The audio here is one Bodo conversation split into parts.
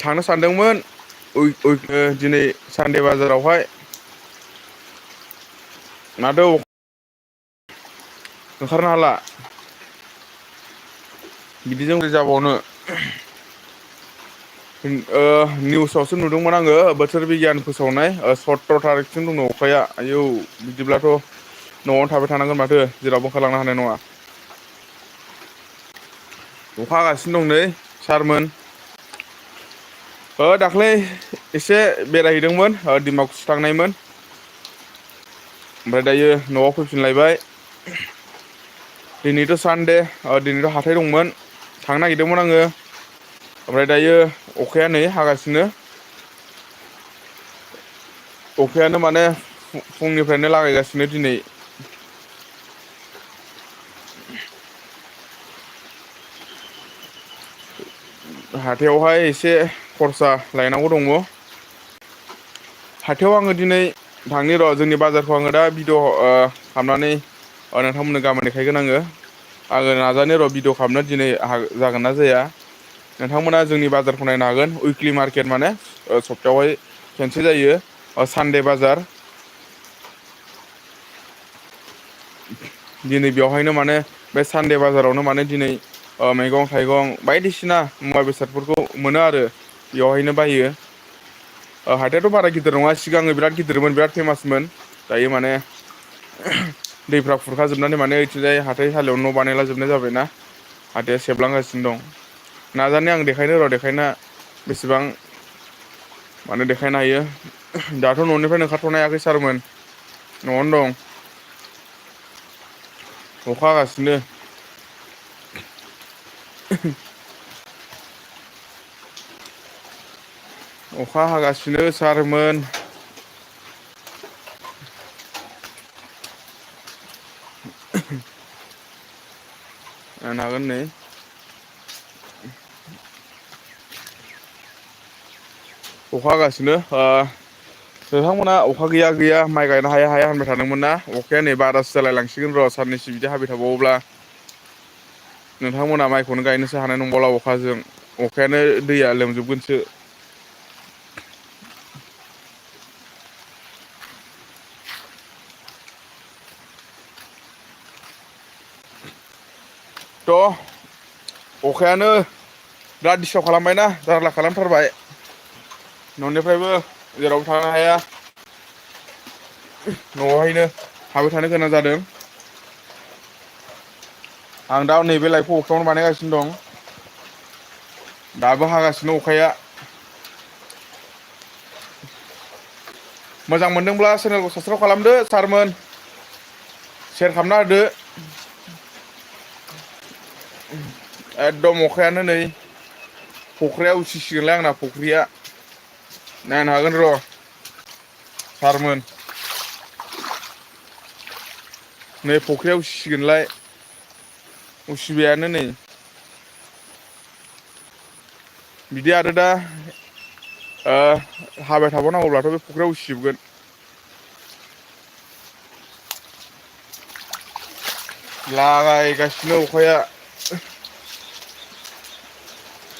थांनो सानदोंमोन दिनै सानदे बाजारावहाय माथो ओंखारनो हाला बिदिजों बोरै जाबावनो निउसावसो नुदोंमोन आङो बोथोर बिगियान फोसावनाय 17 थारिखसिम दङ अखाया आयौ बिदिब्लाथ' न'आवनो थाबाय थानांगोन माथो जेरावबो ओंखारलांनो हानाय नङा। अखा हागासिनो दं नै सारमोन। दाख्लै एसे बेरायहैदोंमोन डिमाकुसि थांनायमोन। ओमफ्राय दायो न'आव फैफिनलायबाय। दिनैथ' सानदे दिनैथ' हाथाय दंमोन थांनो नागिरदोंमोन आङो। ओमफ्राय दायो अखाया नै हागासिनो। अखायानो माने फुंनिफ्रायनो लागायगासिनो दिनै। हाथायावहाय एसे खरसा लायनांगौ दङ। हाथायाव आङो दिनै थांनि र' जोंनि बाजारखौ आङो दा भिडिअ खालामनानै नोंथांमोननो गाबोन देखायगोन आङो नाजानि र' भिडिअ खालामनो दिनै जागोन ना जाया। नोंथांमोना जोंनि बाजारखौ नायनो हागोन उइक्लि मार्केट माने सप्तायावहाय खनसे जायो सानदे बाजार। दिनै बेवहायनो माने बे सानदे बाजारावनो माने दिनै मैगं थाइगं बायदिसिना मुवा बेसादफोरखौ मोनो आरो बेवहायनो बायो। हाथायाथ' बारा गिदिर नङा सिगाङो बिराद गिदिरमोन बिराद फेमासमोन दायो माने दैफ्रा खुरखाजोबनानै माने ओइथिंजाय हाथाइसालियाव न' बानायला जोबनाय जाबायना। हाथाया सेबलांगासिनो दं नाजानि आं देखायनो र' देखायना बेसेबां माने देखायनो हायो दाथ' न'निफ्रायनो ओंखारथ'नो हायाखै सारमोन न'आवनो दं। अखा हागासिनो। अखा हागासिनो सारमोन। नायनो हागोन नै अखा हागासिनो नोंथांमोना अखा गैया गैया माइ गायनो हाया हाया होनबाय थादोंमोन ना अखाया नै बारासो जालाय लांसिगोन र' साननैसो बिदि हाबाय थाबावोब्ला नोंथांमोना माइखौनो गायनोसो हानाय नंबावला अखाजों अखायानो दैया लोमजोबगोनसो। थ' अखायानो बिराद दिस्टार्ब खालामबायना जारला खालामथारबाय। न'निफ्रायबो जेरावबो थांनो हाया। न'आवहायनो थाबाय थानो गोनां जादों। आं दा नैबे लाइफखौ अख्राङावनो बानायगासिनो दं। दाबो हागासिनो अखाया। मोजां मोनदोंब्ला चेनेलखौ साबसक्राइब खालामदो सारमोन। सेयार खालामना होदो। एकदम अखायानो नै फख्रिया उसिसिगोनलाय आंना फख्रिया नायनो हागोन र' सारमोन। नै फख्रियाव उसिसिगोनलाय उसिबायानो नै। बिदि आरो दा हाबाय थाबावनांगौब्लाथ' बे फख्रियाव उसिजोबगोन। लागायगासिनो अखाया।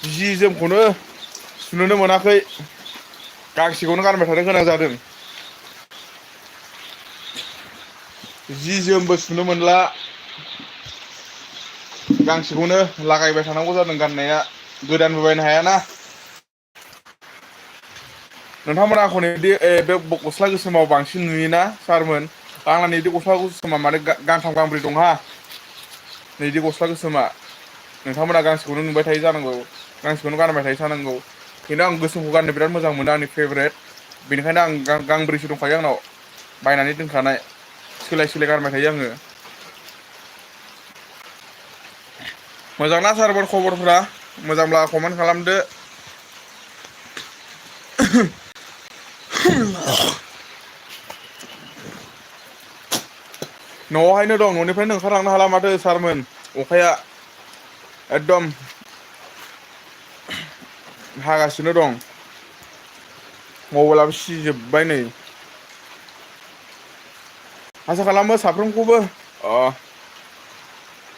जि जोमखौनो सुनोनो मोनाखै गांसेखौनो गानबाय थानो गोनां जादों। जि जोमबो सुनो मोनला। गांसेखौनो लागायबाय थानांगौ जादों गाननाया गोदानबो बायनो हायाना। नोंथांमोना आंखौ नैदि बे गस्ला गोसोमाव बांसिन नुयोना सारमोन आंना नैदि गस्ला गोसोमा माने गांथाम गांब्रै दंहा नैदि गस्ला गोसोमा नोंथांमोना गांसेखौनो नुबाय थायो जानांगौ गांसेखौनो गानबाय थायो जानांगौ खिन्थु आं गोसोमखौ गाननो बिराद मोजां मोनो आंनि फेभरेट बेनिखायनो आं गांब्रैसो दंखायो आंनाव बायनानै दोनखानाय सोलाय सोलाय गानबाय थायो आङो। मोजांना सारफोर खबरफ्रा मोजांब्ला कमेन्ट खालामदो। न'आवहायनो दं न'निफ्रायनो ओंखारलांनो हाला माथो सारमोन अखाया एकदम हागासिनो दं। मबाइलाबो सिजोबबाय नै। आसा खालामो साफ्रोमखौबो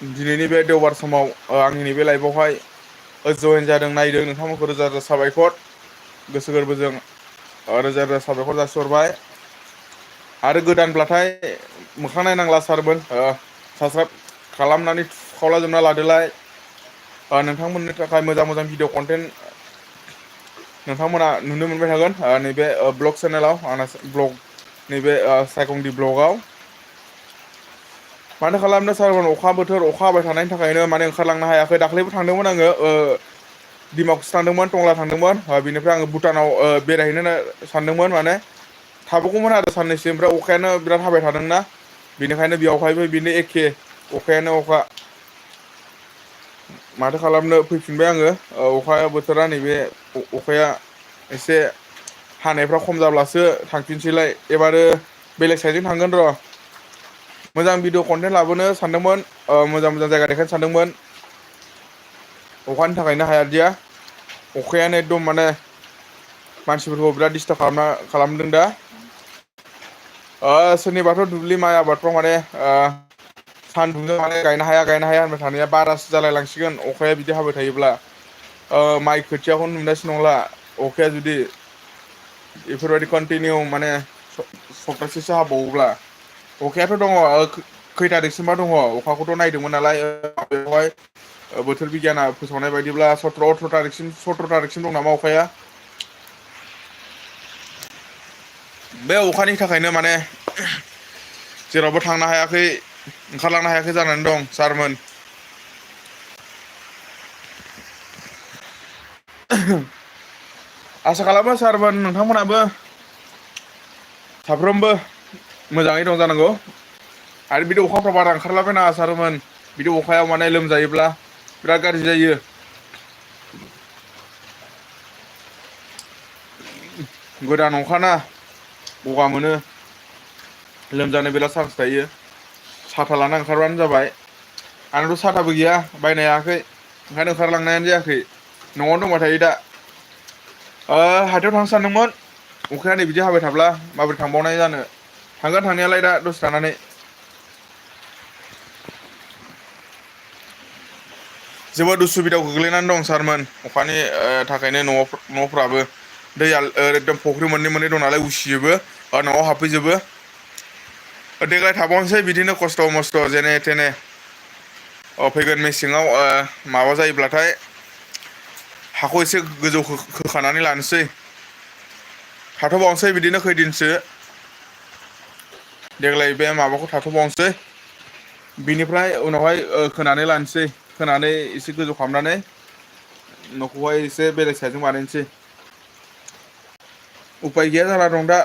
दिनैनि बे देवबार समाव आंनि नैबे लाइफआवहाय जयेन जादों नायदों नोंथांमोनखौ रोजा रोजा साबायखर। गोसो गोरबोजों रोजा रोजा साबायखर जासिहरबाय। आरो गोदानब्लाथाय मोखां नायनांला सारमोन, साबसक्राइब खालामनानै खावलाजोबना लादोलाय। नोंथांमोननि थाखाय मोजां मोजां भिडिअ कन्टेन्ट नोंथांमोना नुनो मोनबाय थागोन नैबे ब्लग चेनेलाव, आंना ब्लग नैबे सायखंदि ब्लगआव। माथो खालामनो सारमोन, अखा बोथोर अखा हाबाय थानायनि थाखायनो माने ओंखारलांनो हायाखै। दाख्लैबो थांदोंमोन आङो, डिमाकुसि थांदोंमोन, टंला थांदोंमोन। बिनिफ्राय आङो भुटानाव बेरायहैनो सानदोंमोन, माने थाबोगौमोन आरो साननैसो, ओमफ्राय अखायानो बिराद हाबाय थादोंना, बेनिखायनो बेयावहायबो बेनो एखे अखायानो अखा। माथो खालामनो फैफिनबाय आङो। अखा बोथोरा नैबे अखाया एसे हानायफ्रा खम जाब्लासो थांफिनसैलाय। एबारो बेलेग साइडजों थांगोन र'। मोजां भिडिअ कन्टेन्ट लाबोनो सानदोंमोन, मोजां मोजां जायगा देखायनो सानदोंमोन। अखानि थाखायनो हायादिया, अखायानो एकदम माने मानसिफोरखौ बिराद दिस्टार्ब खालामदों दा। सोरनिबाथ' दुब्लि माइ आबादफ्राव माने सानदुंजों माने गायनो हाया होनबाय थानाया बारासो जालाय लांसिगोन अखाया बिदि हाबाय थायोब्ला। माइ खोथियाखौनो नुनायसो नंला अखाया जुदि बेफोरबायदि कन्टिनिउ माने सप्तासेसो हाबावोब्ला। अखायाथ' दङ, खै थारिखसिमबा दङ, अखाखौथ' नायदोंमोन नालाय बेवहाय बोथोर बिगियाना फोसावनाय बायदिब्ला 17-18 थारिखसिम दं नामा अखाया। बे अखानि थाखायनो माने जेरावबो थांनो हायाखै, ओंखारलांनो हायाखै जानानै दं सारमोन। आसा खालामो सारमोन नोंथांमोनाबो साफ्रोमबो मोजाङै दं जानांगौ। आरो बिदि अखाफ्राव बारा ओंखारलाबायनाङा सारमोन, बिदि अखायाव माने लोमजायोब्ला बिराद गाज्रि जायो। गोदान अखाना गगा मोनो, लोमजानो बिराद चान्स थायो। साथा लाना ओंखारबानो जाबाय। आंनाथ' साथाबो गैया, बायनो हायाखै, ओंखायनो ओंखारलांनायानो जायाखै, न'आवनो दंबाय थायो दा। हाथायाव थांनो सानदोंमोन, अखाया नै बिदि हाबाय थाब्ला माबोरै थांबावनाय जानो। थांगोन थांनायालाय दा दसे थानानै। जोबोद उसुबिदायाव गोग्लैनानै दं सारमोन, अखानि थाखायनो न'फ्राबो दैया एकदम फुख्रि मोननै दं नालाय उसिजोबो, न'आव हाबफैजोबो। देग्लाय थाबावनोसै बिदिनो खस्थ' मस्थ' जेने थेने। फैगोन मेसेङाव माबा जायोब्लाथाय हाखौ एसे गोजौ खोखानानै लानोसै। थाथ'बावनोसै बिदिनो खैदिनसो। देग्लाय बे माबाखौ थाथ'बावनोसै, बिनिफ्राय उनावहाय खोनानै लानोसै। खोनानै एसे गोजौ खालामनानै न'खौहाय एसे बेलेग साइडजों बानायनोसै। उफाय गैया जाना दं दा,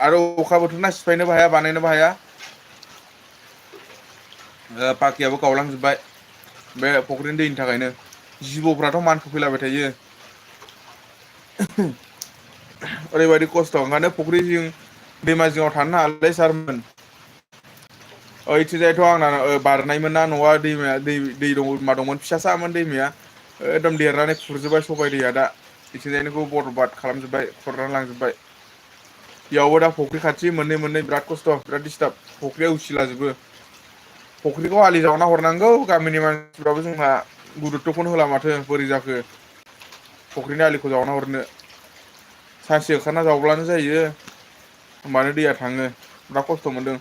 आरो अखा बोथोरना सिफायनोबो हाया बानायनोबो हाया। पाक्कायाबो गावलांजोब्बाय बे फुख्रिनि दैनि थाखायनो। जिबौफ्राथ' मानखोफैलाबाय थायो। ओरैबायदि खस्थ', ओंखायनो फुख्रि जिं दैमा जिङाव थानो हालालै सारमोन। ओइथिंजायथ' आंना बारनायमोन ना न'आ, दैमाया दै मा दंमोन, फिसासामोन दैमाया, एकदम देरनानै खुरजोब्बाय सबाइ दैया दा। इथिंजायनिखौ बरबाद खालामजोब्बाय, खुरनानै लांजोब्बाय। बेयावबो दा फुख्रि खाथि मोननै बिराद खस्थ', बिराद दिस्टार्ब, फुख्रिया उसिलाजोबो। फुख्रिखौ आलि जावना हरनांगौ, गामिनि मानसिफ्राबो जोंहा गुरुत्थ'खौनो होला माथो, बोरै जाखो फुख्रिनि आलिखौ जावना हरनो। सानसे ओंखारना जावब्लानो जायो, होमबानो दैया थाङो। बिराद खस्थ' मोनदों,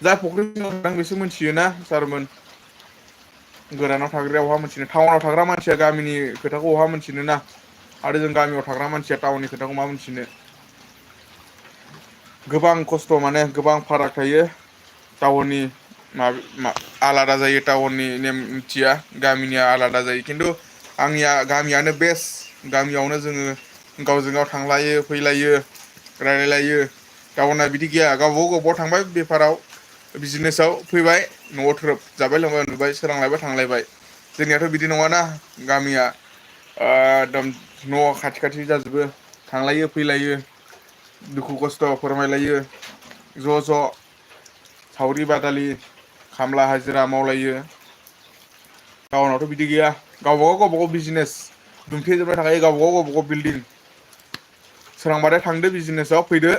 जा फुख्रि दं बेसो मिथियोना सारमोन। गोरानाव थाग्राया बहा मोनथिनो, टाउनाव थाग्रा मानसिया गामिनि खोथाखौ बहा मोनथिनो ना। आरो जों गामियाव थाग्रा मानसिया टाउननि खोथाखौ मा मोनथिनो। गोबां खस्थ', माने गोबां फाराग थायो। टाउननि आलादा जायो, टाउननि नेम निथिया गामिनिया आलादा जायो। खिन्थु आंनिया गामियानो बेस्ट, गामियावनो जोङो गावजों गाव थांलायो फैलायो रायलायलायो। टाउना बिदि गैया, गावबागाव थांबाय बेफाराव बिजनेसाव, फैबाय न'आव थ्रोब जाबाय लोंबाय उन्दुबाय, सोरांलायबाय थांलायबाय। जोंनियाथ' बिदि नङाना, गामिया एकदम न' खाथि खाथि जाजोबो, थांलायो फैलायो, दुखु खस्थ' फोरमायलायो ज' ज'। सावरि बादालि, खामला हाजिरा मावलायो। टाउनावथ' बिदि गैया, गावबागाव बिजनेस दुमथेजोबना थाखायो, गावबागाव बिल्डिं। सोरांबाथाय थांदो बिजनेसाव, फैदो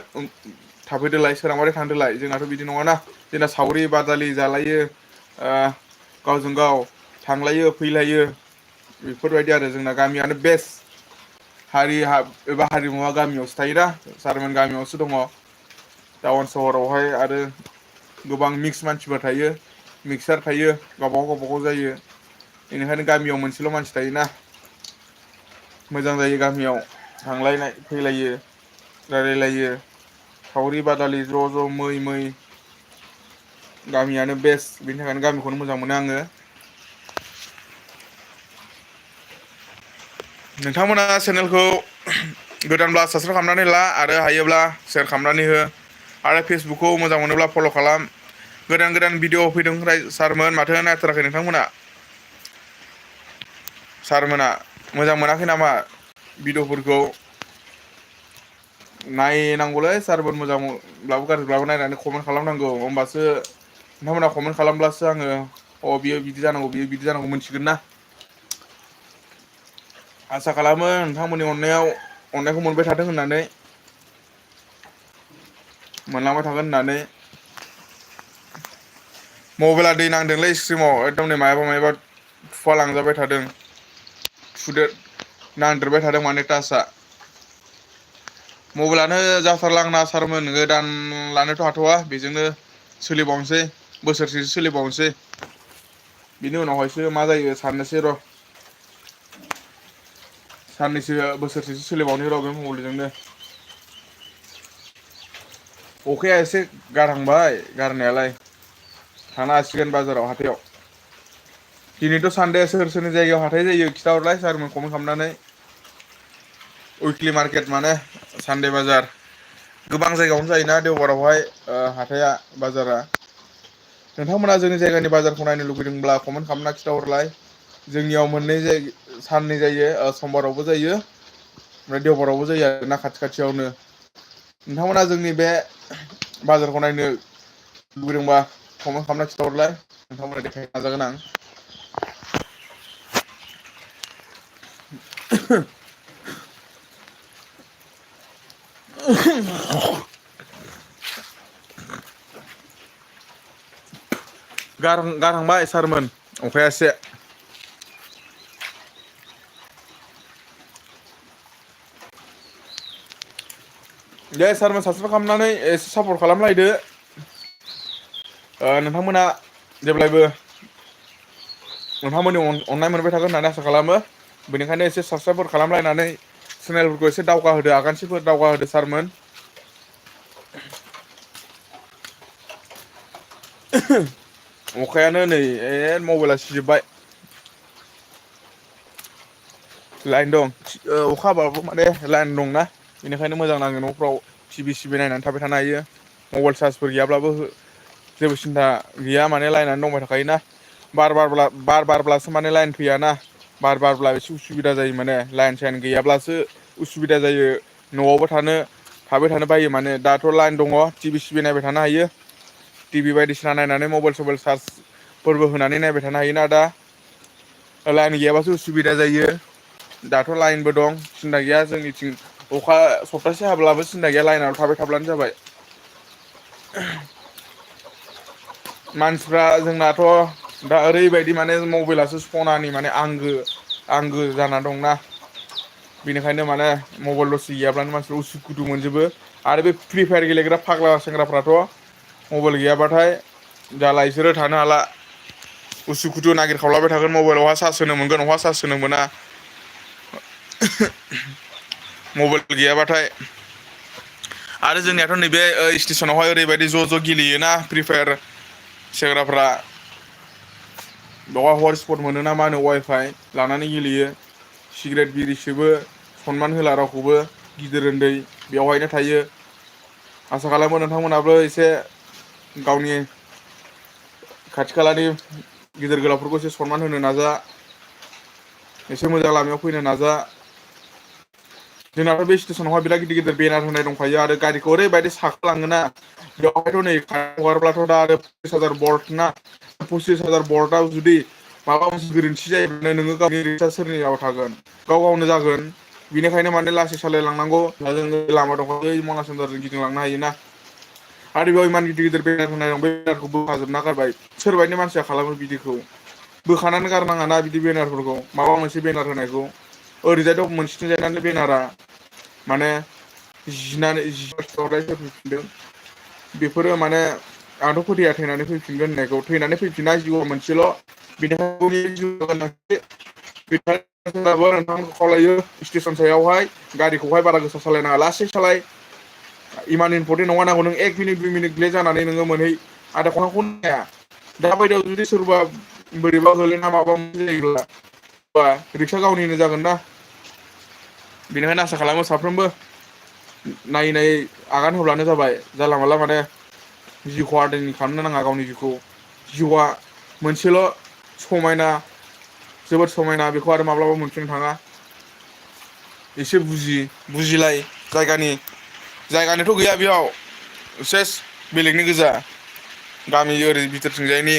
थाफैदोलाय, सोरांबाथाय थांदोलाय। जोंनाथ' बिदि नङाना, जोंना सावरि बादालि जालायो, गावजों गाव थांलायो फैलायो, बेफोरबायदि आरो जोंना गामियानो बेस्ट। हारि एबा हारिमुवा गामियावसो थायोना सारमोन गामियावसो दङ टाउन सहरावहाय आरो गोबां मिक्स मानसिफोर थायो मिक्सार थायो गावबागाव जायो बेनिखायनो गामियाव मोनसेल' मानसि थायोना मोजां जायो गामियाव थांलायनाय फैलायो रायलायलायो सावरि बादालि ज' मै गामियानो बेस्ट बेनि थाखायनो गामिखौनो मोजां मोनो आङो। नोंथांमोना चेनेलखौ गोदानब्ला साबसक्राइब खालामनानै ला आरो हायोब्ला सेयार खालामनानै हो आरो फेसबुकखौ मोजां मोनोब्ला फल' खालाम गोदान भिडिअ फैदों सारमोन माथो नायथाराखै नोंथांमोना सारमोना मोजां मोनाखै नामा भिडिअ'फोरखौ नायनांगौलै सारमोन मोजांब्लाबो गाज्रिब्लाबो नायनानै कमेन्ट खालामनांगौ होमबासो नोंथांमोना कमेन्ट खालामब्लासो आङो बियो बिदि जानांगौ बियो बिदि जानांगौ मोनथिगोन ना आसा खालामो नोंथांमोननि अननायखौ मोनबाय थाथों होननानै मोनलांबाय थागोन होननानै मबाइला दै नांदोंलै स्क्रिमाव एकदम नै मायाबा थुफा लांजाबाय थादों नांदेरबाय थादों माने टाचआ मबाइलानो जाथारला आंना सारमोन गोदान लानोथ' हाथ'वा बेजोंनो सोलिबावनोसै बोसोरसेसो सोलिबावनोसै बिनि उनावहायसो मा जायो साननोसै र' साननैसो बोसोरसेसो सोलिबावनो र' बे मबाइलजोंनो अखाया एसे गारहांबाय गारनायालाय थांनो हासिगोन बाजाराव हाथायाव दिनैथ' सानदे सोर सोरनि जायगायाव हाथाय जायो खिथाहरलाय सारमोन कमेन्ट खालामनानै उइक्लि मार्केट माने सानदे बाजार गोबां जायगायावनो जायोना देवबारावहाय हाथाया बाजारा नोंथांमोना जोंनि जायगानि बाजारखौ नायनो लुबैदोंब्ला कमेन्ट खालामना खिथाहरलाय जोंनियाव साननै जायो समबारावबो जायो ओमफ्राय देवबारावबो जायो आरोना खाथियावनो नोंथांमोना जोंनि बे बाजारखौ नायनो लुबैदोंबा कमेन्ट खालामना खिथाहरलाय नोंथांमोना देखायनो नाजागोन आं गारहांबाय सारमोन अखाया एसे दे सारमोन साबसक्राइब खालामनानै एसे सापर्ट खालामलायदो नोंथांमोना जेब्लायबो नोंथांमोननि अननाय मोनबाय थागोन होननानै आसा खालामो बेनिखायनो एसे साबसक्राइबफोर खालामलायनानै चेनेलफोरखौ एसे दावगा होदो आगानसेफोर दावगा होदो सारमोन अखायानो नै मबाइला सिजोबबाय लाइन दं अखा हाबाबो माने लाइन दंना बेनिखायनो मोजां नाङो न'फ्राव टिभि नायनानै थाबाय थानो हायो मबाइल चार्जफोर गैयाब्लाबो जेबो सिन्था गैया माने लाइनानो दंबाय थाखायोना बार बारब्लासो माने लाइन फैयाना बार बारब्ला एसे उसुबिदा जायो माने लाइन साइन गैयाब्लासो उसुबिदा जायो न'आवबो थाबाय थानो बायो माने दाथ' लाइन दङ टिभि नायबाय थानो हायो टिभि बायदिसिना नायनानै मबाइल सबाइल चार्जफोरबो होनानै नायबाय थानो हायोना दा लाइन गैयाबासो उसुबिदा जायो दाथ' लाइनबो दं सिन्था गैया जोंनिथिं अखा सप्तासे हाब्लाबो सिन्था गैया लाइनाव थाबाय थाब्लानो जाबाय मानसिफ्रा जोंनाथ' दा ओरैबायदि माने मबाइलासो सनानि माने आंगो जाना दंना बेनिखायनो माने मबाइल दसे गैयाब्लानो मानसिफ्रा उसुखुथु मोनजोबो आरो बे फ्रि फायार गेलेग्रा फाग्ला सेंग्राफ्राथ' मबाइल गैयाबाथाय जाला बिसोरो थानो हाला उसुखुथु नागिरखावलाबाय थागोन मबाइलावहा चार्ज होनो मोनगोन अहा चार्ज होनो मोना मबाइल गैयाबाथाय आरो जोंनियाथ' नैबे स्टेसनावहाय ओरैबायदि ज' गेलेयोना फ्रि फायार सेंग्राफ्रा बेवहाय हटस्पट मोनोना मा होनो वाइफाइ लानानै गेलेयो सिगारेट बिरि सोबो सनमान होला रावखौबो गिदिर उन्दै बेवहायनो थायो आसा खालामो नोंथांमोनहाबो एसे गावनि खाथि खालानि गिदिर गोलावफोरखौ एसे सनमान होनो नाजा एसे मोजां लामायाव फैनो नाजा जोंनाथ' बे स्टेसनावहाय बिराद गिदिर गिदिर बेनार होनाय दंखायो आरो गारिखौ ओरैबायदि साखोलाङोना बेवहायथ' नै हगारोब्लाथ' दा आरो 25,000 बल्ट ना 25,000 बल्टआव जुदि माबा मोनसे गोरोन्थि जायोब्ला नोङो गावनि रिक्सा सोरनियाव थागोन गावनो जागोन बिनिखायनो माने लासै सालायलांनांगौ जों लामा दंखायो मनासुन्दरजों गिदिंलांनो हायोना आरो बेयाव इमान गिदिर गिदिर बेनार होनाय दं बे बेनारखौ बोखाजोबना गारबाय सोरबायदि मानसिया खालामो बिदिखौ बोखानानै गारनाङाना बिदि बेनारफोरखौ माबा मोनसे बेनार होनायखौ ओरैजाय मोनसेथिं जायनानै बेनारा माने जिनानै फैफिनदों बेफोरो माने आंथ' फोथाया थैनानै फैफिनगोन होननायखौ थैनानै फैफिना जिउआ मोनसेल' बेनिखायनो नोंथांखौ खावलायो स्टेसन सायावहाय गारिखौहाय बारा गोसा सालायनाङा लासै सालाय इमान इम्परटेन्ट नङा नांगौ नों 1 मिनिट 2 मिनिट लेट जानानै नोङो मोनहै आधा घन्टाखौ नाया दा बायदियाव जुदि सोरबा बोरैबा गोलैना माबा मोनसे जायोब्ला बा रिक्सा गावनिनो जागोन ना बेनिखायनो आसा खालामो साफ्रोमबो नायै नायै आगान होब्लानो जाबाय जानला मानला माने जिउखौ आदैनि खालामनो नाङा गावनि जिउआ मोनसेल' समायना जोबोद समायना बेखौ आरो माब्लाबा मोनफिननो थाङा एसे बुजिलाय जायगानिथ' गैया बेयाव सेस बेलेगनि गोजा गामि ओरै बिथोरथिंजायनि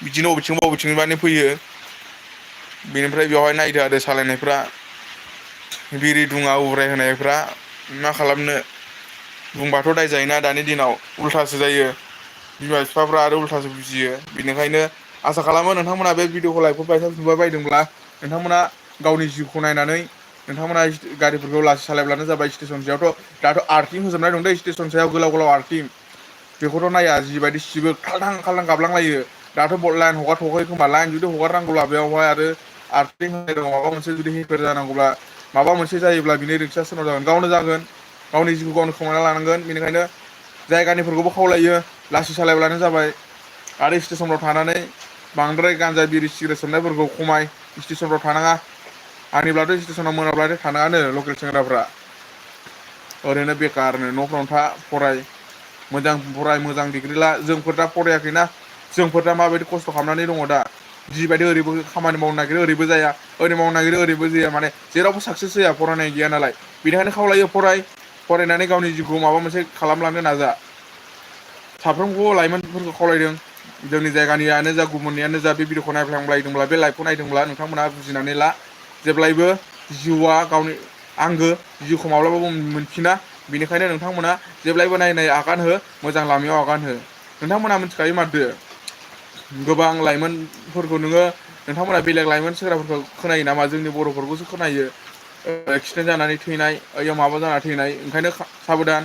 बिदिनो बबेथिंबानो फैयो बेनिफ्राय बेवहाय नायदो आरो सालायनायफ्रा बिरि दुङा उराय होनायफ्रा मा खालामनो बुंबाथ' दाय जायोना दानि दिनाव उल्थासो जायो बिमा बिफाफ्रा आरो उल्थासो बुजियो बेनिखायनो आसा खालामो नोंथांमोना बे भिडिअखौ लाइकखौ बायसान्स नुबाय बायदोंब्ला नोंथांमोना गावनि जिउखौ नायनानै नोंथांमोना गारिफोरखौ लासै सालायब्लानो जाबाय स्टेसन सायावथ' दाथ' आर्थिं होजोबनाय दं दै स्टेसन सायाव गोलाव गोलाव आर्थिं बेखौथ' नाया जिबायदि सिबो खाल्थां गाबलांलायो दाथ' लाइन हगारथ'वाखै खोमा लाइन जुदि हगारनांगौब्ला बेवहाय आरो आर्थिं होनाय दङ माबा मोनसे जुदि रिपेयार जानांगौब्ला माबा मोनसे जायोब्ला बिनि रिक्सा सोरनाव जागोन गावनो जागोन गावनि जिउखौ गावनो खोमाना लानांगोन बेनिखायनो जायगानिफोरखौबो खावलायो लासै सालायब्लानो जाबाय आरो स्टेसनफ्राव थानानै बांद्राय गान्जा बिरि सिग्रेट सोबनायफोरखौ खमाय स्टेसनफ्राव थानाङा आंनिब्लाथ' स्टेसनाव मोनाब्लाथाय थानाङानो लकेल सेंग्राफ्रा ओरैनो बेखारनो न'फ्रावनो था फराय मोजां डिग्रि ला जोंफोर दा फरायाखैना जोंफोर दा माबायदि खस्थ' खालामनानै दङ दा जिबायदि ओरैबो खामानि मावनो नागिरो ओरैबो जाया ओरै मावनो नागिरो ओरैबो जाया माने जेरावबो साक्सेस जाया फरायनाय गैया नालाय बेनिखायनो खावलायो फरायनानै गावनि जिउखौ माबा मोनसे खालामलांनो नाजा साफ्रोमखौबो लाइमोनफोरखौ खावलायदों जोंनि जायगानियानो जा गुबुननियानो जा बे भिडिअखौ नायफ्लांबायदोंब्ला बे लाइभखौ नायदोंब्ला नोंथांमोनहा बुजिनानै ला जेब्लायबो जिउआ गावनि आंगो जिउखौ माब्लाबाबो मोनफिना बेनिखायनो नोंथांमोना जेब्लायबो नाय आगान हो मोजां लामायाव आगान हो नोंथांमोना मिथिखायो माथो गोबां लाइमोनफोरखौ नोंथांमोना बेलेग लाइमोन सेंग्राफोरखौ खोनायो नामा जोंनि बर'फोरखौसो खोनायो एक्सिडेन्ट जानानै थैनाय ओइयाव माबा जानानै थैनाय ओंखायनो साबधान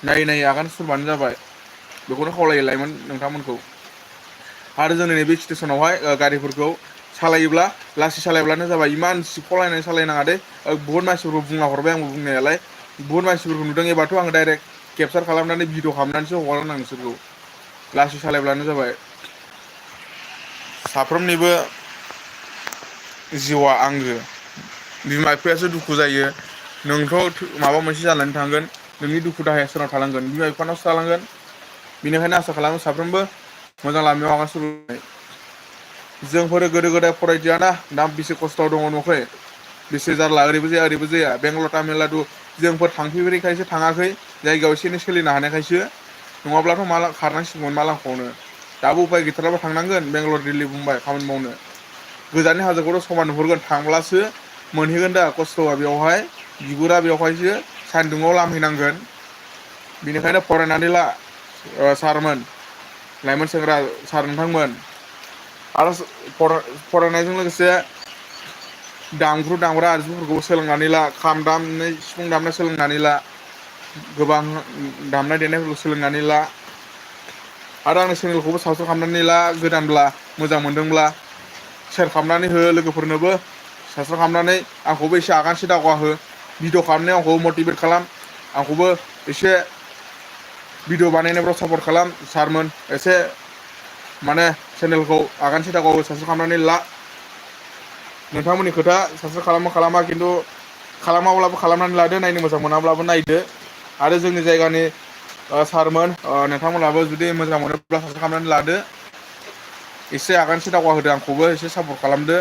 नायै आगान सुरबानो जाबाय बेखौनो खावलायो लाइमोन नोंथांमोनखौ आरो जोंनि नैबे स्टेसनावहाय गारिफोरखौ सालायोब्ला लासै सालायब्लानो जाबाय इमान सिख'लायनानै सालायनाङा दे बुहुत मानसिफोरखौ बुंला हरबाय आंबो बुंनायालाय बुहुत मानसिफोरखौ नुदों एबाथ' आङो डाइरेक्ट केपसार खालामनानै भिडिअ खालामनानैसो हगारगोन आं नोंसोरखौ लासै सालायब्लानो जाबाय साफ्रोमनिबो जिउआ आंगो बिमा बिफायासो दुखु जायो नोंथ' माबा मोनसे जानानै थांगोन नोंनि दुखु दाहाया सोरनाव थालांगोन बिमा बिफानावसो थालांगोन बेनिखायनो आसा खालामो साफ्रोमबो मोजां लामायाव आगान सुरनाय जोंफोर गोदो गोदाय फरायदियाना दा बेसे खस्थ'आव दङ नुवाखै बेसे जारला ओरैबो जाया बेंगालर तामिलनाडु जोंफोर थांफेरैखायसो थाङाखै जायगायाव एसे एनै सोलिनो हानायखायसो नङाब्लाथ' माला खारनांसिगौमोन मा लांखावनो दाबो उफाय गैथाराबा थांनांगोन बेंगालर दिल्ली मुम्बाइ खामानि मावनो गोजाननि हाजोखौथ' समान नुहुरगोन थांब्लासो मोनहैगोन दा खस्थ'आ बेवहाय बिगुरा बेवहायसो सान्दुङाव लामहैनांगोन बेनिखायनो फरायनानै ला सारमोन लाइमोन सेंग्रा सार नोंथांमोन आरो फरायनायजों लोगोसे दामग्रा आगजुफोरखौ सोलोंनानै ला खाम दामनाय सिफुं दामनाय सोलोंनानै ला गोबां दामनाय देनायफोरखौ सोलोंनानै ला आरो आंनि चेनेलखौबो साबसक्राइब खालामनानै ला गोदानब्ला मोजां मोनदोंब्ला सेयार खालामनानै हो लोगोफोरनोबो साबसक्राइब खालामनानै आंखौबो एसे आगानसे दावगा हो भिडिअ खालामनायाव आंखौबो मटिभेट खालाम आंखौबो एसे भिडिअ बानायनायफ्राव सापर्ट खालाम सारमोन एसे माने चेनेलखौ आगानसे दावगा हो साबसक्राइब खालामनानै ला नोंथांमोननि खोथा साबसक्राइब खालामा खिन्थु खालामाब्लाबो खालामनानै लादो नायनो मोजां मोनाब्लाबो नायदो आरो जोंनि जायगानि सारमोन नोंथांमोनहाबो जुदि मोजां मोनोब्ला साबसक्राइब खालामनानै लादो एसे आगानसे दावगा होदो आंखौबो एसे सापर्ट खालामदो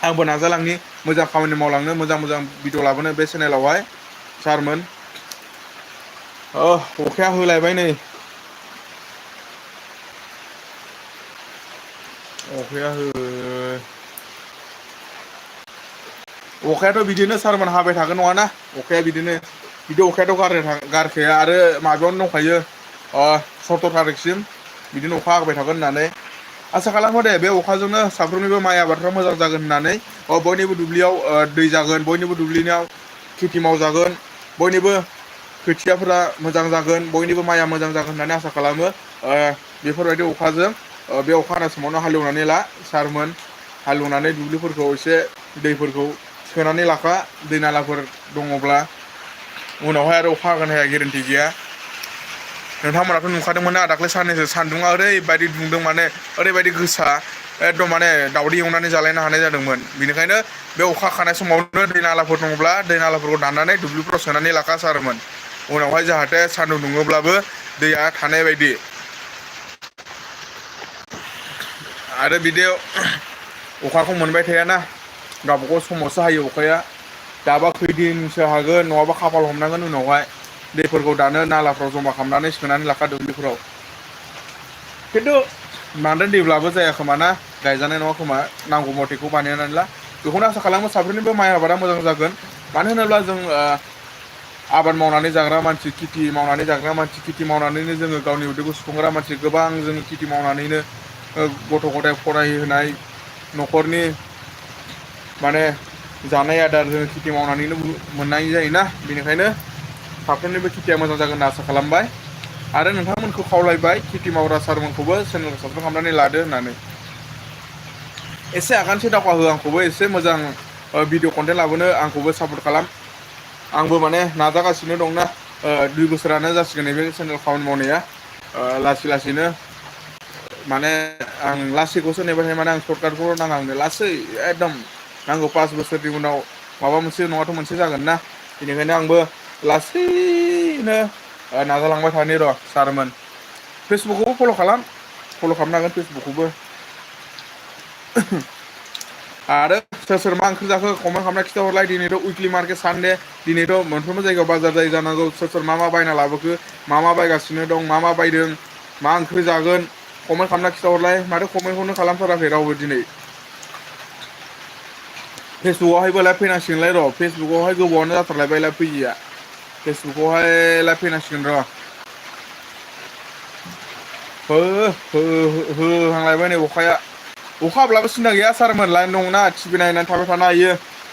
आंबो नाजालांनि मोजां खामानि मावलांनो मोजां भिडिअ लाबोनो बे चेनेलावहाय सारमोन अखाया होलायबाय नै अखायाथ' बिदिनो सारमोन हाबाय थागोन नङाना अखाया बिदिनो अखायाथ' गारखाया आरो माबायावनो दंखायो 17 थारिखसिम बिदिनो अखा हाबाय थागोन होननानै आसा खालामो दे बे अखाजोंनो साफ्रोमनिबो माइ आबादफ्रा मोजां जागोन होननानै बयनिबो दुब्लियाव दै जागोन, बयनिबो दुब्लियाव खेथि मावजागोन, बयनिबो खोथियाफोरा मोजां जागोन, बयनिबो माइया मोजां जागोन होननानै आसा खालामो। बेफोरबायदि अखाजों बे अखा हानाय समावनो हालेवनानै ला सारमोन, हालेवनानै दुब्लिफोरखौ एसे दैफोरखौ सोनानै लाखा, दै नालाफोर दङब्ला उनावहाय आरो अखा हागोन हाया गेरेन्टि गैया। नोंथांमोनाथ' नुखादोंमोन ना दाख्लै साननैसो सान्दुङा ओरैबायदि दुंदों, माने ओरैबायदि गोसा, एकदम माने दावदै एवनानै जालायनो हानाय जादोंमोन। बेनिखायनो बे अखा हाखानाय समावनो दै नालाफोर दङब्ला दै नालाफोरखौ दाननानै दुब्लिफोराव सोनानै लाखा सारमोन, उनावहाय जाहाथे सान्दुं दुङोब्लाबो दैया थानाय बायदि। आरो बिदि अखाखौ मोनबाय थायाना, गावबागाव समावसो हायो अखाया। दाबा खैदिनसो हागोन, नङाबा खाफाल हमनांगोन उनावहाय। दैफोरखौ दानो नालाफ्राव जमा खालामनानै सोनानै लाखा दुब्लिफोराव। खिन्थु बांद्राय दैब्लाबो जाया खोमा ना, गायजानाय नङा खोमा, नांगौ मथेखौ बानायनानै ला। बेखौनो आसा खालामो साफ्रोमनिबो माइ आबादा मोजां जागोन। मानो होनोब्ला जों आबाद मावनानै जाग्रा मानसि, खेथि मावनानै जाग्रा मानसि, खेथि मावनानैनो जोङो गावनि उदैखौ सुफुंग्रा मानसि, गोबां जोङो खेथि मावनानैनो गथ' गथाय फरायहोनाय, न'खरनि माने जानाय आदार जों खेथि मावनानैनो मोननाय जायोना, बेनिखायनो साफ्रोमनिबो खेथिया मोजां जागोन होनना आसा खालामबाय। आरो नोंथांमोनखौ खावलायबाय खेथि मावग्रा सारमोनखौबो चेनेलखौ साबसक्राइब खालामनानै लादो होननानै। एसे आगानसे दावगा हो, आंखौबो एसे मोजां भिडिअ कन्टेन्ट लाबोनो आंखौबो सापर्ट खालाम। आंबो माने नाजागासिनो दंना, 2 बोसोरानो जासिगोन नैबे चेनेल खामानि मावनाया। लासै लासैनो माने आं लासैखौसो नेबाय थायो, माने आं सर्टकाटखौल' नाङा आंनो, लासै एकदम नांगौ 5 बोसोरनि उनाव माबा मोनसे नङाथ' मोनसे जागोन ना, बेनिखायनो आंबो लासैनो नाजालांबाय थानि र' सारमोन। फेसबुकखौबो फल' खालाम, फल' खालामनो हागोन फेसबुकखौबो। आरो सोर सोर मा ओंख्रि जाखो कमेन्ट खालामना खिथाहरलाय। दिनैथ' उइकलि मार्केट सानडे, दिनैथ' मोनफ्रोमबो जायगायाव बाजार जायो जानांगौ। सोर सोर मा मा बायना लाबोखो, मा मा बायगासिनो दं, मा मा बायदों, मा ओंख्रि जागोन, कमेन्ट खालामना खिथाहरलाय। माथो कमेन्टखौनो खालामथाराखै रावबो दिनै। फेसबुकआवहायबो लाइभ फैनांसिगोनलाय र', फेसबुकआवहाय गोबावानो जाथारलायबाय लाइभ फैयिया। फेसबुकआवहाय लाइभ फैनांसिगोन र'। होहांलायबाय नै अखाया। अखा हाब्लाबो सिन्था गैया सारमोन, लाइन दंना, टिभि नायनानै थाबाय थानो हायो,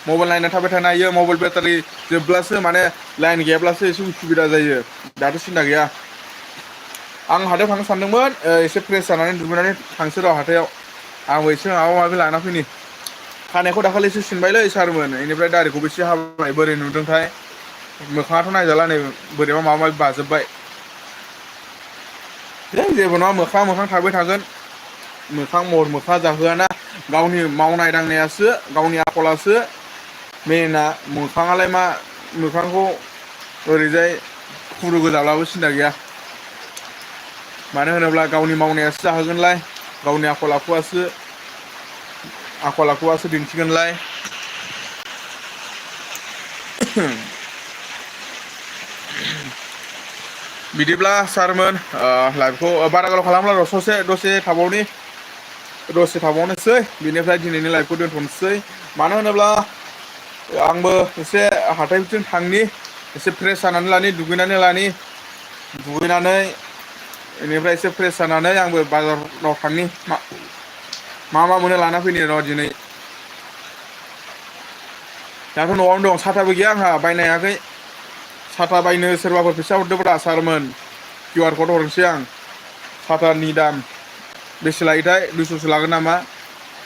मबाइल नायनानै थाबाय थानो हायो। मबाइल बेटारि जोबब्लासो माने लाइन गैयाब्लासो एसे उसुबिदा जायो, दाथ' सिन्था गैया। आं हाथायाव थांनो सानदोंमोन, एसे फ्रेस जानानै दुगैनानै थांसै र' हाथायाव। आंबो एसे माबा माबि लाना फैनि। खानायखौ दाखालिसो सिनबायलै सारमोन, बेनिफ्राय दारिखौबो एसे हाबाय, बोरै नुदोंथाय। मोखाङाथ' नायजाला नै बोरैबा माबा माबि बाजोब्बाय। जेबो नङा, मोखाङा मोखां थाबाय थागोन। मोखां महर मोखाङा जाहोआना, गावनि मावनाय दांनायासो, गावनि आखलासो मेना। मोखाङालाय मा, मोखांखौ ओरैजाय खुरू गोजाब्लाबो सिन्था गैया। मानो होनोब्ला गावनि मावनायासो जाहोगोनलाय, गावनि आखल आखुआसो दिन्थिगोनलाय। बिदिब्ला सारमोन, लाइभखौ बारा गोलाव खालामला र', दसे थाबावनोसै, बिनिफ्राय दिनैनि लाइभखौ दोनथ'नोसै। मानो होनोब्ला आंबो एसे हाथायथिं थांनि, एसे फ्रेस जानानै लानि, दुगैनानै लानि। दुगैनानै बेनिफ्राय एसे फ्रेस जानानै आंबो बाजाराव थांनि, मा मा मोनो लाना फैनि र' दिनै। दाथ' न'आवनो दं, साथाबो गैया आंहा, बायनो हायाखै। साथा बायनो सोरबाफोर फैसा हरदोंब्रा सारमोन, QR क'ड हरनोसै आं। साथानि दाम बेसे लायोथाय, 200सो लागोन नामा।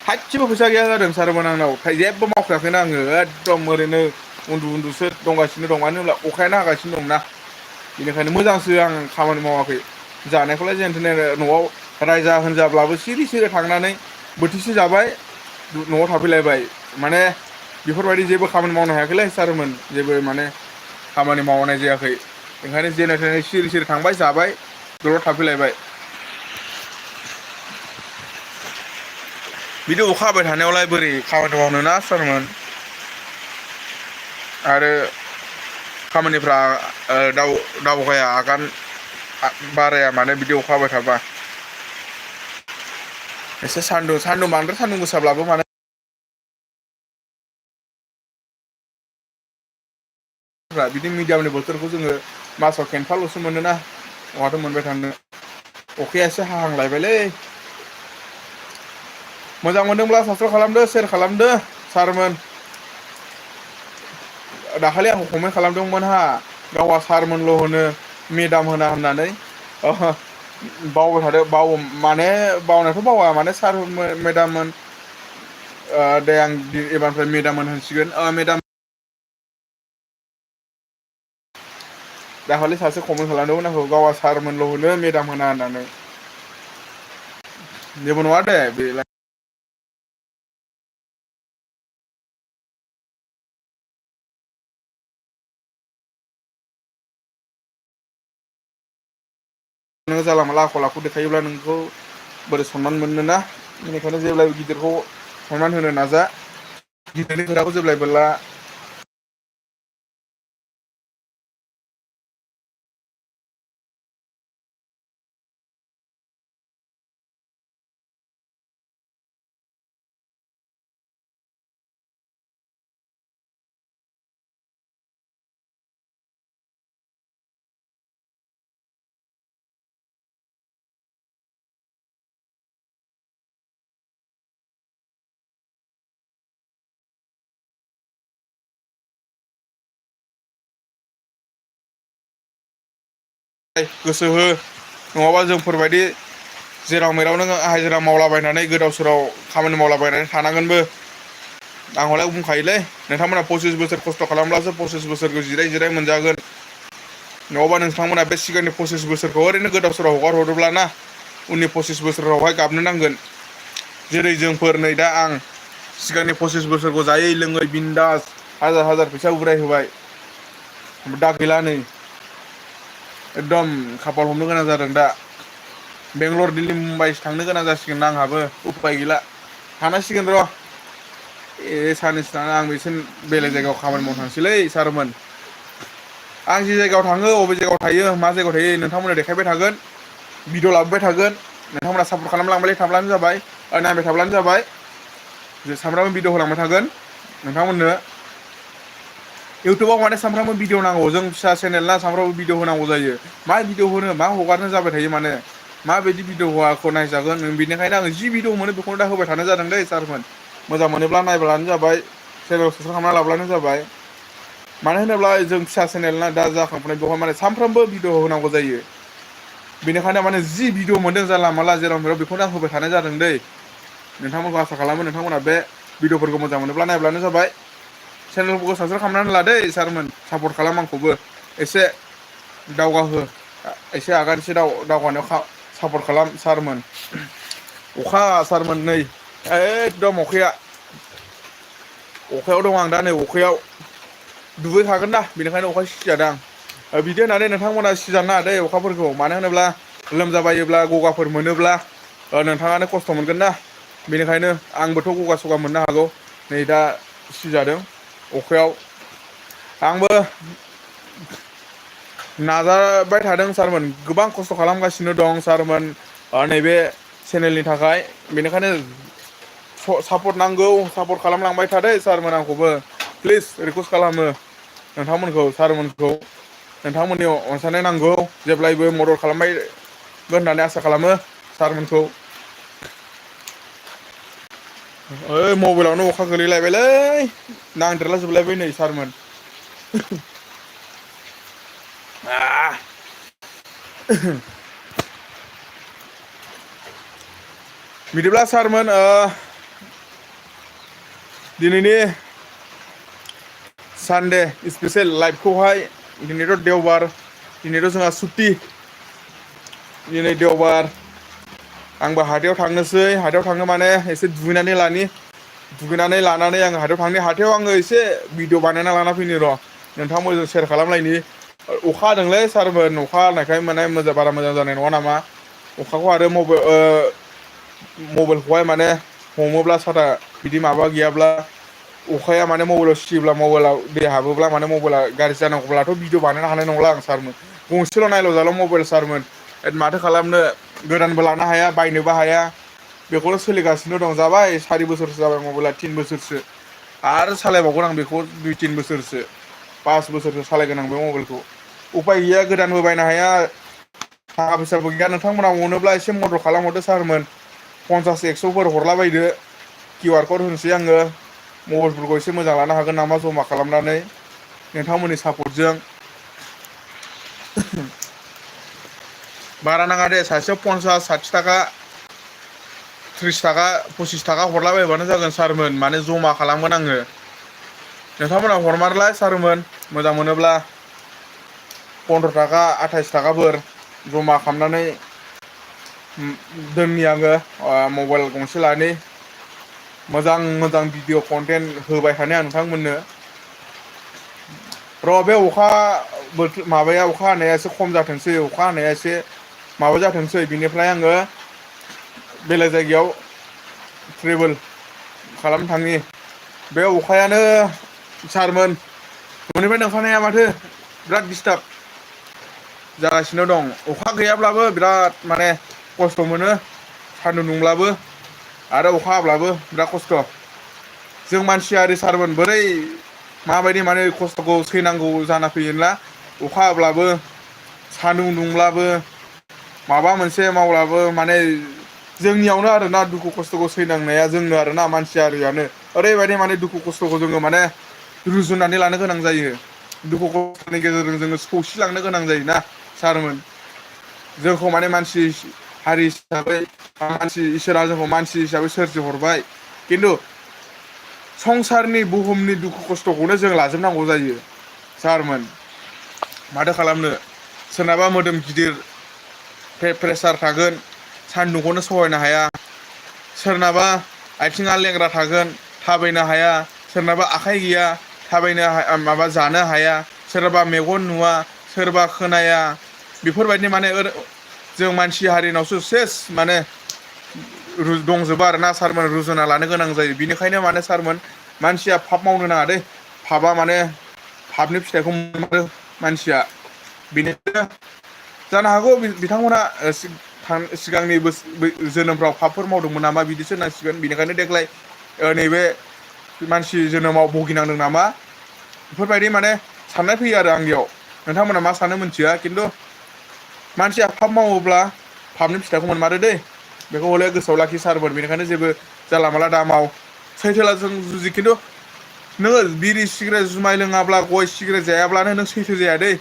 थाइसेबो फैसा गैया जादों सारमोन आंनाव, जेबो मावखायाखैनो आङो, एकदम ओरैनो उन्दुसो दंगासिनो दं। मानो होनब्ला अखायानो हागासिनो दंना, बेनिखायनो मोजांसो आं खामानि मावाखै। जानायखौलाय जेन थेन न'आव रायजा होनजाब्लाबो सिरि सिरि थांनानै बोथिसे जाबाय, न'आव थाफैलायबाय। माने बेफोरबायदि जेबो खामानि मावनो हायाखैलै सारमोन, जेबो माने खामानि मावनाय जायाखै। ओंखायनो जेने थेने सिरि सिरि थांबाय, जाबाय, दलर थाफैलायबाय। बिदि अखा हाबाय थानायावलाय बोरै खामानि मावनो ना सारमोन। आरो खामानिफ्रा दावगाया, आगान बाराया माने बिदि अखा हाबाय थाबा। एसे बांद्राय सान्दुं गोसाब्लाबो माने बिदि मिडियामनि बोथोरखौ जोङो मासाव खेनफाल'सो मोनोना, बहाथो मोनबाय थानो। अखाया एसे हाहांलायबायलै। मोजां मोनदोंब्ला साबसक्राइब खालामदो, सेयार खालामदो। सारमोन दाखालि आंखौ कमेन्ट खालामदोंमोन हा गावा सारमोनल' होनो मेदाम होना होननानै बावबाय थादो माने बावनायाथ' बावा माने सार मेदाममोन दे आं एबारनिफ्राय मेदाममोन होनसिगोन मेदाम दाखालि सासे कमेन्ट खालामदोंमोन आंखौ गावा सारमोनल' होनो मेदाम होना होननानै जेबो नङा दे बेलाय नोङो जाला माला आखल आखु देखायोब्ला नोंखौ बोरै सनमान मोननो ना बेनिखायनो जेब्लायबो गिदिरखौ सनमान होनो नाजा गिदिरनि खोथाखौ जेब्लायबो ला गोसो हो नङाबा जोंफोरबायदि जेराव मेराव नों हाजिरा मावलाबायनानै गोदाव सोराव खामानि मावलाबायनानै थानांगोनबो आं हले बुंखायोलै नोंथांमोना 25 बोसोर खस्थ' खालामब्लासो 25 बोसोरखौ जिराय जिराय मोनजागोन नङाबा नोंथांमोना बे सिगांनि 25 बोसोरखौ ओरैनो गोदाव सोराव हगार हरोब्ला ना उननि 25 बोसोरावहाय गाबनो नांगोन जेरै जोंफोर नै दा आं सिगांनि 25 बोसोरखौ जायै लोङै बिन्दास हाजार हाजार फैसा उराय होबाय दा गैला नै एकदम खाफाल हमनो गोनां जादों दा बेंगलर दिल्ली मुम्बाइसो थांनो गोनां जासिगोन आंहाबो उफाय गैला थानांसिगोन र' साननैसो थाना आं एसे बेलेग जायगायाव खामानि मावनो थांसैलै सारमोन आं जे जायगायाव थाङो अबे जायगायाव थायो मा जायगायाव थायो नोंथांमोननो देखायबाय थागोन भिडिअ लाबोबाय थागोन नोंथांमोना सापर्ट खालामलांबाय थाब्लानो जाबाय नायबाय थाब्लानो जाबाय जे सामफ्रामबो भिडिअ होलांबाय थागोन नोंथांमोननो इउटुबाव माने सानफ्रामबो भिडिअ नांगौ जों फिसा चेनेल ना सानफ्रामबो भिडिअ होनांगौ जायो मा भिडिअ होनो मा हगारनो जाबाय थायो माने माबायदि भिडिअ होआखौ नायजागोन बेनिखायनो आङो जि भिडिअ मोनो बेखौनो दा होबाय थानाय जादों दै सारमोन मोजां मोनोब्ला नायब्लानो जाबाय चेनेलखौ साबसक्राइब खालामना लाब्लानो जाबाय मानो होनोब्ला जों फिसा चेनेल ना दा जाखांफुनाय बेवहाय माने सानफ्रामबो भिडिअ होनांगौ जायो बेनिखायनो माने जि भिडिअ मोन्दों जानला मानला जेराव मेराव बेखौनो आं होबाय थानाय जादों दै नोंथांमोनखौ आसा खालामो नोंथांमोना बे भिडिअफोरखौ मोजां मोनोब्ला नायब्लानो जाबाय चेनेलफोरखौ साबसक्राइब खालामनानै लादो सारमोन सापर्ट खालाम आंखौबो एसे दावगाहो एसे आगानसे दावगानायाव सापर्ट खालाम सारमोन अखा सारमोन नै एकदम अखायाव दं आं दा नै अखायाव दुगैखागोन ना बेनिखायनो अखा सिजादों आं बिदि होननानै नोंथांमोना सिजानो नाङा दै अखाफोरखौ मानो होनोब्ला लोमजाबायोब्ला गगाफोर मोनोब्ला नोंथाङानो खस्थ' मोनगोन ना बेनिखायनो आंबोथ' गगा सगा मोननो हागौ नै दा सिजादों अखायाव आंबो नाजाबाय थादों सारमोन गोबां खस्थ' खालामगासिनो दं सारमोन नैबे चेनेलनि थाखाय बेनिखायनो सापर्ट नांगौ सापर्ट खालामलांबाय थादो सारमोन आंखौबो प्लिज रिकुवेस्ट खालामो नोंथांमोनखौ सारमोनखौ नोंथांमोननि अनसायनाय नांगौ जेब्लायबो मदद खालामगोन होननानै आसा खालामो सारमोनखौ ओइ मबाइलावनो अखा गोलैलायबायलै नांदेरला जोबलायबाय नै सारमोन बिदिब्ला सारमोन दिनैनि सानडे स्पेसियेल लाइभखौहाय दिनैथ' देवबार दिनैथ' जोंहा सुटि दिनै देवबार आंबो हाथायाव थांनोसै हाथायाव थांनो माने एसे दुगैनानै लानानै आङो हाथायाव आङो एसे भिडिअ बानायना लाना फैनो र' नोंथांमोनजों सेयार खालामलायनि अखा हादोंलै सारमोन अखा हानायखाय माने बारा मोजां जानाय नङा नामा अखाखौ आरो मबाइलखौहाय माने हमोब्ला सारा बिदि माबा गैयाब्ला अखाया माने मबाइलाव सियोब्ला मबाइलाव दै हाबोब्ला माने मबाइला गाज्रि जानांगौब्लाथ' भिडिअ बानायनो हानाय नंला आं सारमोन गंसेल' नायल' जाल' मबाइल सारमोन माथो खालामनो गोदानबो लानो हाया बायनोबो हाया बेखौनो सोलिगासिनो दं जाबाय 4 बोसोरसो जाबाय मबाइला 3 बोसोरसो आरो सालायबावगोन आं बेखौ 2-3 बोसोरसो 5 बोसोरसो सालायगोन आं बे मबाइलखौ उफाय गैया गोदानबो बायनो हाया थाखा फैसाबो गैया नोंथांमोना अनोब्ला एसे मदद खालामहरदो सारमोन 50-100फोर हरला बायदो QR कड होनोसै आङो मबाइलफोरखौ एसे मोजां लानो हागोन नामा जमा खालामनानै नोंथांमोननि सापर्टजों बारा नाङा दे सासेयाव 50-60 थाखा 30 थाखा 25 थाखा हरलाबायबानो जागोन सारमोन माने जमा खालामगोन आङो नोंथांमोना हरमारलाय सारमोन मोजां मोनोब्ला 15 थाखा 28 थाखाफोर जमा खालामनानै दोननि आङो मबाइल गंसे लानि मोजां मोजां भिडिअ कन्टेन्ट होबाय थानो आं नोंथांमोननो र' बे अखा बोथोर माबाया अखा हानाया एसे खम जाथोंसै अखा हानाया एसे माबा जाथोंसै बिनिफ्राय आङो बेलेग जायगायाव ट्रेभेल खालामनो थाङि बे अखायानो सारमोन न'निफ्राय ओंखारनो हाया माथो बिराद दिस्टार्ब जागासिनो दं अखा गैयाब्लाबो बिराद माने खस्थ' मोनो सान्दुं दुंब्लाबो आरो अखा हाब्लाबो बिराद खस्थ' जों मानसियारि सारमोन बोरै माबायदि माने खस्थ'खौ सैनांगौ जाना फैयोब्ला अखा हाब्लाबो सान्दुं दुंब्लाबो माबा मोनसे मावब्लाबो माने जोंनियावनो आरोना दुखु खस्थ'खौ सैनांनाया जोंनो आरोना मानसि हारियानो ओरैबायदि माने दुखु खस्थ'खौ जोङो माने रुजुनानै लानो गोनां जायो दुखु खस्थ'नि गेजेरजों जोङो सौसिलांनो गोनां जायोना सारमोन जोंखौ माने मानसि हारि हिसाबै मानसि इसोरा जोंखौ मानसि हिसाबै सोरजि हरबाय खिन्थु संसारनि बुहुमनि दुखु खस्थ'खौनो जों लाजोबनांगौ जायो सारमोन माथो खालामनो सोरनाबा मोदोम गिदिर प्रेसार थागोन सान्दुंखौनो सहायनो हाया सोरनाबा आथिङा लेंग्रा थागोन थाबायनो हाया सोरनाबा आखाइ गैया थाबायनो माबा जानो हाया सोरबा मेगन नुवा सोरबा खोनाया बेफोरबायदि माने जों मानसि हारिनावसो सेस माने दंजोबो आरोना सारमोन रुजुना लानो गोनां जायो बिनिखायनो माने सारमोन मानसिया फाब मावनो नाङा दै फाबा माने फाबनि फिथाइखौ मोनो मानसिया बेनिखायनो जानो हागौ बिथांमोना सिगांनि जोनोमफ्राव पापफोर मावदोंमोन नामा बिदिसो होनांसिगोन बेनिखायनो देग्लाय नैबे मानसि जोनोमाव भुगिनांदों नामा बेफोरबायदि माने साननाय फैयो आरो आंनियाव नोंथांमोना मा सानो मिथिया खिन्थु मानसिया पाप मावोब्ला पापनि फिथाइखौ मोनमारो दै बेखौ हले गोसोआव लाखि सारमोन बेनिखायनो जेबो जानला माला दा माव सैथोला जों जुजि खिन्थु नोङो बिरि सिगारेट जुमाय लोङाब्ला गय सिगारेट जायाब्लानो नों सैथो जाया दै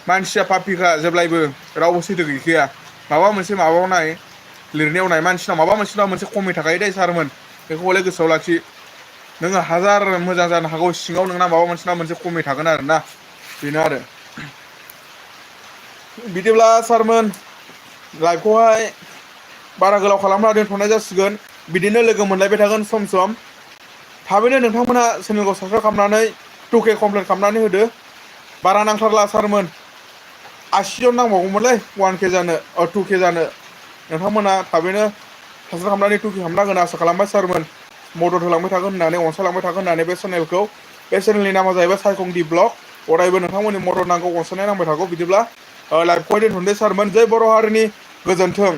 मानसिया पापिखा जेब्लायबो रावबो सैथो गैखाया माबा मोनसे माबानाय लिरनायाव नाय मानसिनाव माबा मोनसे नङा मोनसे खमै थाखायो दै सारमोन बेखौ हले गोसोआव लाखि नोङो हाजार मोजां जानो हागौ सिङाव नोंना माबा मोनसे नङा मोनसे खमै थागोन आरोना बेनो आरो बिदिब्ला सारमोन लाइफखौहाय बारा गोलाव खालामना दोनथ'नाय जासिगोन बिदिनो लोगो मोनलायबाय थागोन सम सम थाबैनो नोंथांमोना चेनेलखौ साबसक्राइब खालामनानै 2K कमप्लिट खालामनानै होदो बारा नांथारला सारमोन 80 जन नांबावगौमोनलै 1K जानो 2K जानो नोंथांमोना थाबैनो साबसक्राइब खालामनानै 2K खालामना होगोन आसा खालामबाय सारमोन मदद होलांबाय थागोन होननानै अनसायलांबाय थागोन होननानै बे चेनेलनि नामा जाहैबाय सायखं दि ब्लग अरायबो नोंथांमोननि मदद नांगौ अनसायनाय नांबाय थागौ बिदिब्ला लाइफखौहाय दोनथ'नोसै सारमोन जै बर' हारिनि गोजोन्थों।